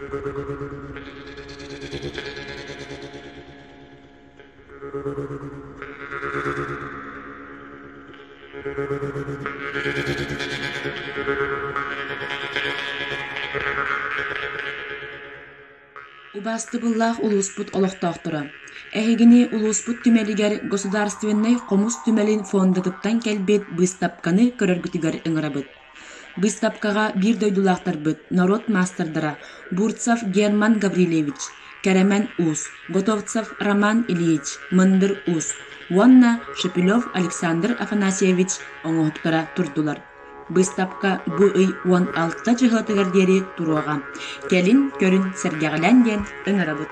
Убаастыбыллаах улууспут олохтоохторо! Эһигини улууспут түмэлигэр Государственнай хомус түмэлин фондатыттан кэлбит быыстапканы көрөргүтүгэр ыҥырабыт. Быыстапкаҕа биир дойдулаахтарбыт, норуот маастардара Бурцев Герман Гаврильевич, Кэрэмэн Уус, Готовцев Роман Ильич, Мындыр Уус уонна Шепелев Александр Афанасьевич оҥоһуктара турдулар. Быыстапка бу ый 16 чыһыатыгар диэри туруоҕа. Кэлин көрүн сэргэҕэлээн диэн ыҥырабыт.